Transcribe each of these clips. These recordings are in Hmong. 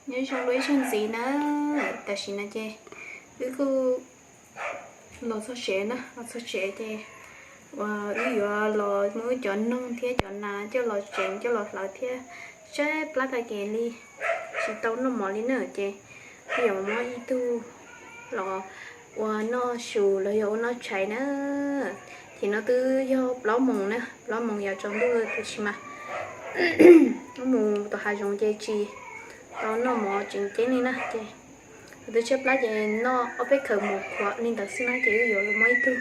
Nyob zoo dua ib zaug ntxiv na, tam sim no ces wb kuj los txog tsev na, los txog tsev ces uas wb yuav los muab wb cov noog thiab cov nas coj los tsev coj los hlawv thiab tshaib plab tag kev li, tsis tau noj mov li na ces wb yuav muab ib tug los ua noj su los yog ua noj tshais na. Ces no twb yog plaub moos na, plaub moos yuav tsaus ntuj tiam sis mas wb mus tom hav zoov ces tsis tau noj mov tseem ceeb li na ces twb tshaib plab ces noj ob peb khaws mos khuam li ntawd xwb na ces wb yuav los muab ib tug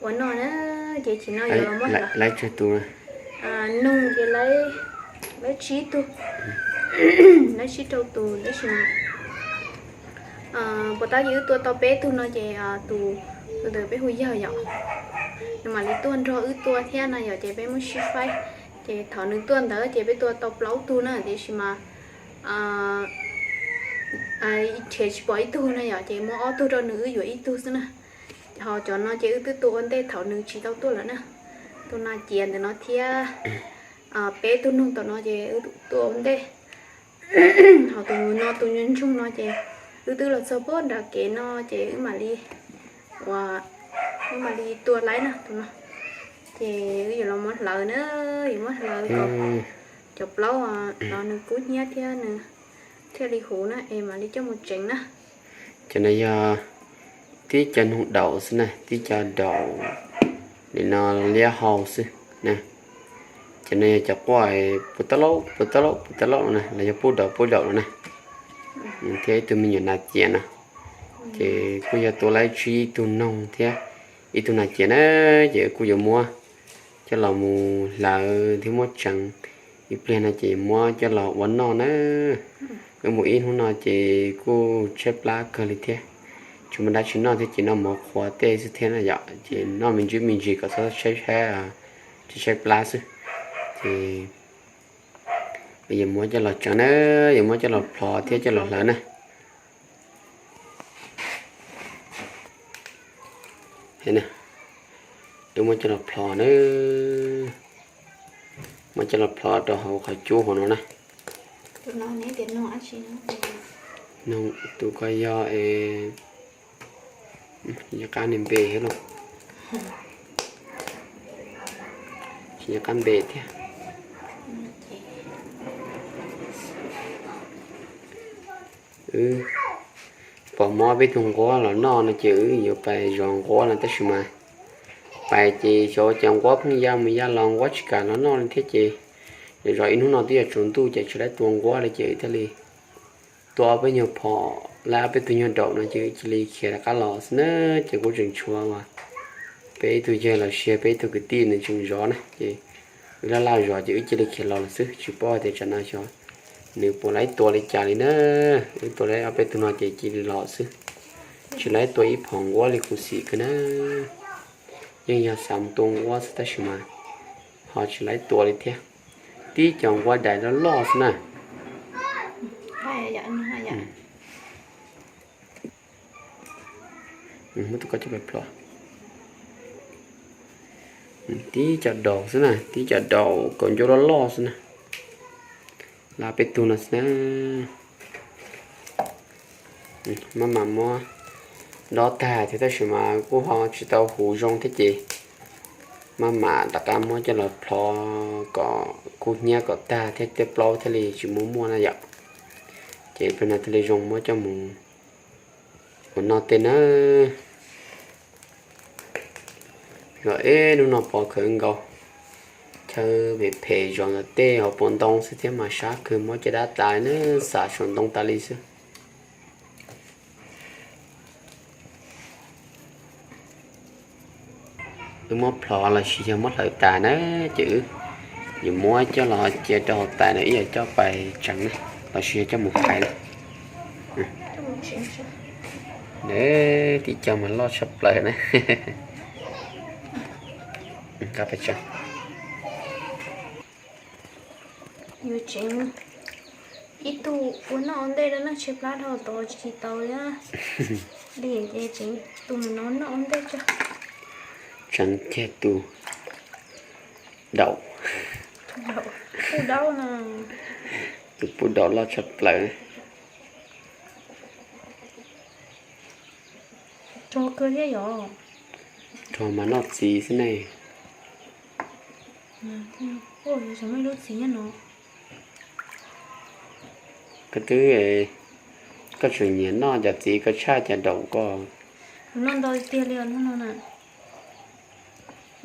ua noj na. Ces tsis no yuav los muab lawv tsawg tus, noog ces lawv tsib tug, lawv tsib rau tus tab sis mas puas tab ces wb tua tau peb tug no ces tus, tus ntawd peb hu Yawg yom, nws mam li tuaj nrog wb tua thiab no yom ces peb muab sib faib. Ces thaum nws tuaj ntawd ces peb tua tau plaub tug na tiam sis mas nrhiav tsis pom ib tug na yom ces muab ob tug rau nws wb yuav ib tug xwb na. Ho cov no ces wb twb tua ua ntej thaum nws tsis tau tuaj lawm na. Tus nas ciav ntawm no thiab peb tug noog tom no ces wb tua ua ntej. Ho tus no tus ntsuag ntsuag no ces wb twb los txog pem nram kev no ces wb mam li, wb mam li tua laib na tus no. Ces wb yuav los muab hlawv na, yuav muab hlawv kom cov plaub no nws kub hnyiab thiab nws thiaj li huv na es mam li coj mus tsev na. Cov no yog tib co noog daum xwb na, tib co daum li no liab hau xwb na. Cov no yog cov quaj puas tab laub puas tab laub puas tab laub no na los yog pub daum pub daum no na. Thiab ib tug me nyuam nas ciav no. Ces kuj yog tua laib tsib tug noog thiab ib tug nas ciav na, ces kuj yuav muab coj los mus hlawv thiab muab tseev. Ib pliag no ces muab coj los ua noj na. Wb mus ib hnub no ces kuj tshaib plab kawg li thiab, tsis muaj dab tsi noj thiab ces noj mov qhuav tej xwb thiab na yom, ces noj me ntsis me ntsis kom txhob tshaib tshaib, tshaib tshaib plab xwb. Ces yuav muab coj los tseev na, yuav muab coj los plhov thiab coj los hlawv na. Wb muab coj los plhov na, muab coj los plhov rau hauv qhov cub hauv no na. Tus ko yog es nco qab nws npe thiab los, tsis nco qab npe thiab. Wb pom muaj peb tug nquab los noj no ces wb yuav pais zov nquab no tab sis mas pais ces xyov ua cas nquab pheej ya mus ya los nquab tsis kam los noj li thiab ces zov zov ib hnub no twb yuav tsaus ntuj ces tsis laib tua nquab li ces wb thiaj li tua ob peb nyuag phom laib ob peb tug nyuag daum no ces wb cia li khiav rov qab los xwb na. Ces kuj tseem tshuav uas peb ib tug yawg los sis peb ib tug kwv tij nws tseem zov na ces wb laj laj zov ces wb cia li khiav los lawm xwb, tsis paub tias tsam no xyov nws puas laib tua li cas li na. Wb tua laib ob peb tug no ces cia li los xwb, tsis laib tua ib phom nquab li khuv xim kiag na. Yeej yog xav mus tua nquab xwb tab sis mas ho tsis laib tua li thiab. Tib co nquab dais loj loj xwb na. Muab tus ko coj pais plhov. Tib co daus xwb na, tib co daus kaum ncauj loj loj xwb na. Lab peb tug no xwb na. Maj mam muab dob tag thiab tab sis mas kuj ho tsis tau huv zoo thiab ces maj mam rov qab muab coj los plhov kom kub hnyiab kom tag thiab tej plaub thiaj li tsis muaj muaj na yom. Ces pliag no thiaj li zoo muab coj mus ua noj tej na. Zov ib hnub no pov khawv nkaus, chaw phem phem zov ntawm tej hauv paus ntoo xwb thiab mas sab kawg, muab caj dab tas na, xam saum ntoo tas li xwb. Wb muab plhov los sis yog muab hlawv tas na, ces wb yuav muab coj los cia rau hauv tais na, ib yam coj pais tseev na, los sis yog coj mus hais na. Tib co mas loj tshaj plaws na. Pais tseev. Yuav tseev ib tug ua noj ua ntej rau na, tshaib plab dhau tod tsis tau li. Li ces tseev tus no noj ua ntej tso. Tseev kiag tus daum. Pub daub no. Tus pub daum loj tshaj plaws. Rog kawg thiab yom. Rog mas noj txiv xwb ne. Ua yog tseem muaj ib lub txiv nyob no. Koj twb, koj tseem nyiam noj cov txiv koj tshaj cov daum ko. Noj ntau tiag li os hnub no na.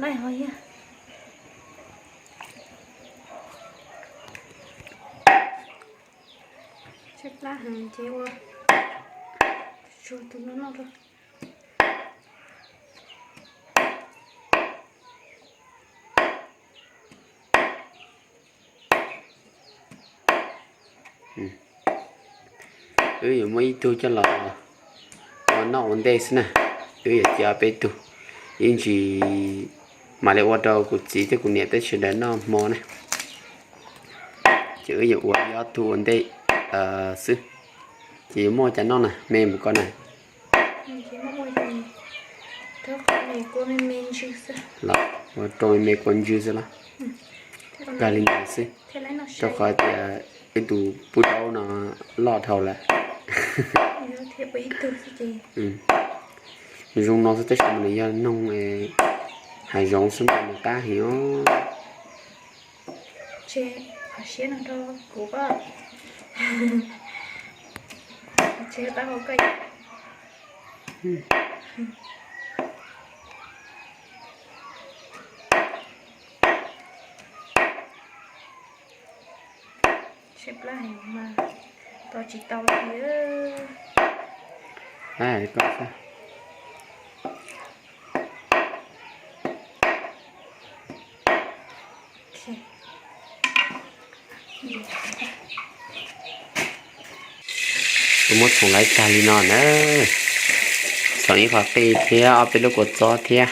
Laij ho yag. Tshaib plab heev ces ua tsuag tus no noj rau. Wb yuav muab ib tug coj los ua noj ua ntej xwb na. Wb yuav cia peb tug, ib ntsis mam li ua rau kuv txiv thiab kuv niam peb sawv daws noj hmo na. Ces wb yuav ua ib ob tug ua ntej xwb. Ces yuav muaj cas noj na, me mus koj na. Los ua rau me me kua ntswg xwb los. Kag li ntawd xwb. Rau qhov tias wb tus pub daub no loj dhau lawm. Zoo no xwb tab sis mas nws yog noog hav zoov xwb mas nws qab heev os. Tseg qhov siab no rau kuv koj. Tseg qab hau koj. Tshaib plab heev mas tos tsis tau li. Kuv muab txhoov lawv tag li no na. Txhoov ib qho qij thiab ob peb lub kua txob thiab.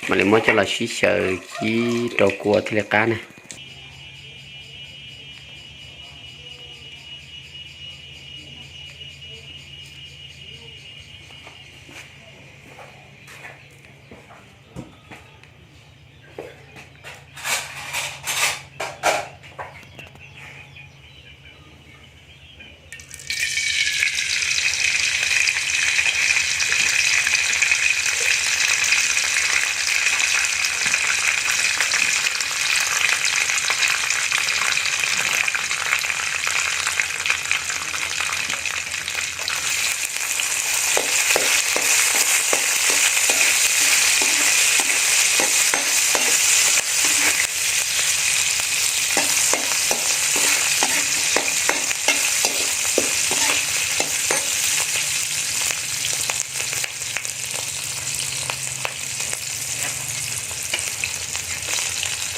Mam li muab coj los sib xyaw kib rau kua thiaj li qab na.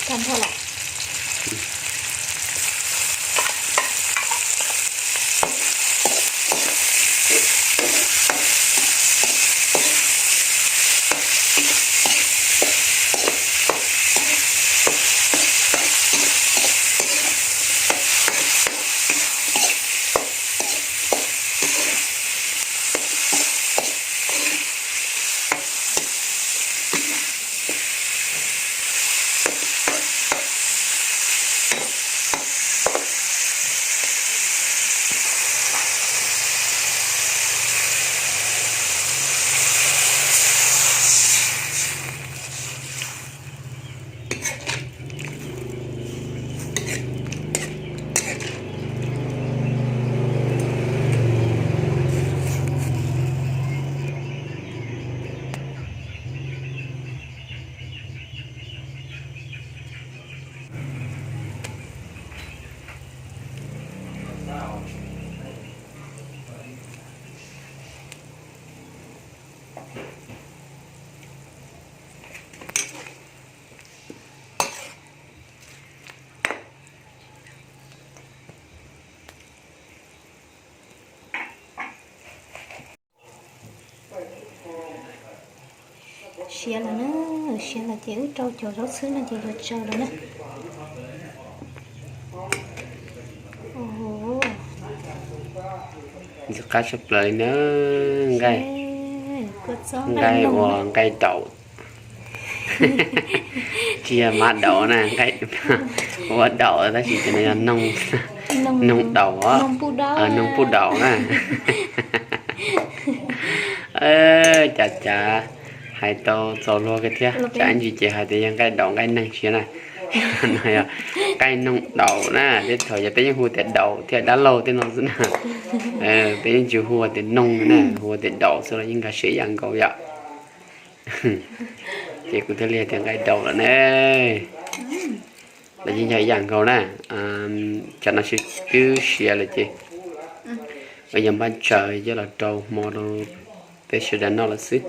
Tag nrho lawm. Siav lawm na, siav lawm ces wb rau cov zaub txhwb no ces yuav tsaws lawm na. Ntxim qab tshaj plaws li na, nqaij, nqaij ua nqaij daum. Tsis yog mab daum na, nqaij ua daum tab sis cov no yog noog daum, noog puj daum na. Cav cav, hais tau txaus luag kawg thiab. Tsam ib ntsis ces hais tias yog nqaij daus nqaij neeg siab na. No yog nqaij noog daus na, tej thaum yog peb yeej hu tias daus thiab dab laug tej no xwb na. Peb yeej tsis hu tias noog na, hu tias daus xwb los yeej nkag siab ib yam nkaus yom. Ces kuv thiaj li hais tias nqaij daus lawm ne. Los yeej yog ib yam nkaus na. Tsam no twb siav lawm ces yog npaj tsaws coj los rau hmo rau peb sawv daws noj lawm xwb.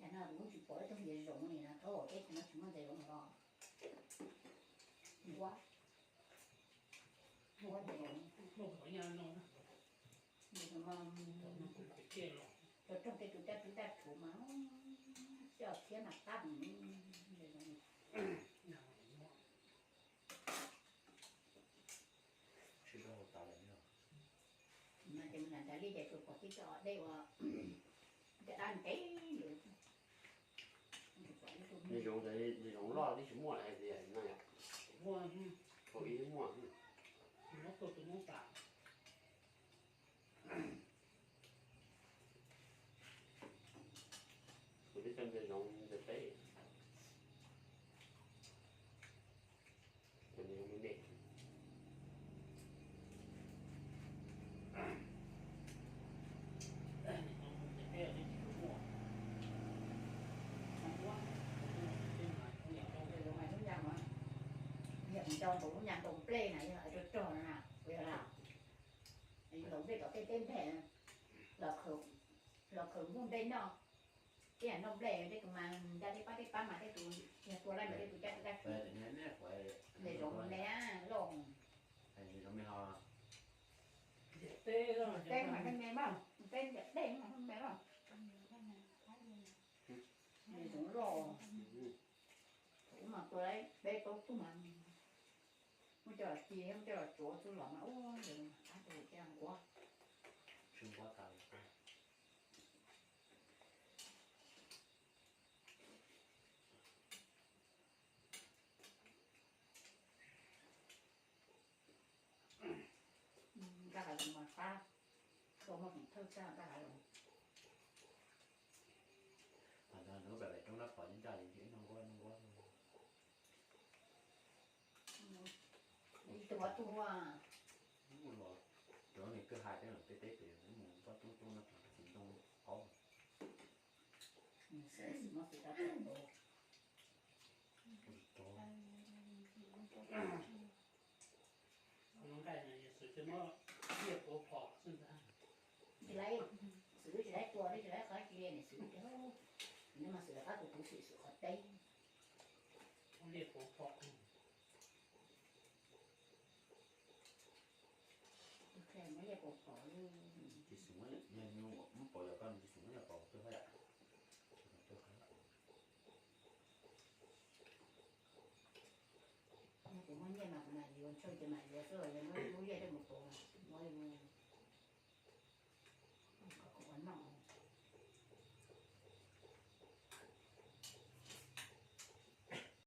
Cov no kuv tsis pom ib tug ntses zoov li no, thaum peb tsis muaj ntses zoov los. Ua, ua ntses zoov. Rog rog tej tus caj tub caj thuv mas coj thiab mas qab heev ntses zoov. Mas ces mus nram nram li ces tsuas pom tib co dej uas caj dab ntev lawm. Ntses zoov, ntses zoov loj twb tsis muaj hais tias no yom. Thaum ub muaj. Kuv twb coj ntses zoov ntses teb, cov ntses zoov me me. Ntses zoov mas lub nyas nkaus, lub nyas nkaus nplej na, yog rog rog na, puas yog lawm? Nkaus nplej tom tej teb nplej, los khawm nkuaj nplej noj. Tej yam noj nplej tej tus mas nta tej pab tej pab mas tej tus yog tua laij mas tej tus caj tus caj tub. Ntses zoov me loj. Teb mas me me mas, teb ntiam dej mas me loj. Ntses zoov loj. Thaum ub mas tua laij peb plaub tug mas. Coj los ci, coj los tsuav txuj lom mas ua yus qab tus thiab nquab. Tsis nquab tas li. Nqa los mas qab, koj muaj feem thawj txaj nqa los. Nws pem pem roob dab phom ncaj li ib no nquab no nquab. Ib tug ob tug ua. Cov niag kwj ha peb los peb teb pem mus nquab coob coob no tsis ntoo aub. Nqaij no yog xwm tsis muab liaj puv phom xwb ntag. Tsis laib, xwm tsis laib tua, tsis laib qhov cia li xwm tias, nws mas xwm rov qab tus puv xwm xwm qhov teb. Muab liaj puv phom. Muab liaj puv phom. Tsis xwm, yog muab pom yog koj tsis xwm muab yog pom twb hab yam. Kuv muaj nyiaj mas kuv mam yuav, ntshaw ces mam yuav xwb, yog muab lub liaj coj mus puv mas muab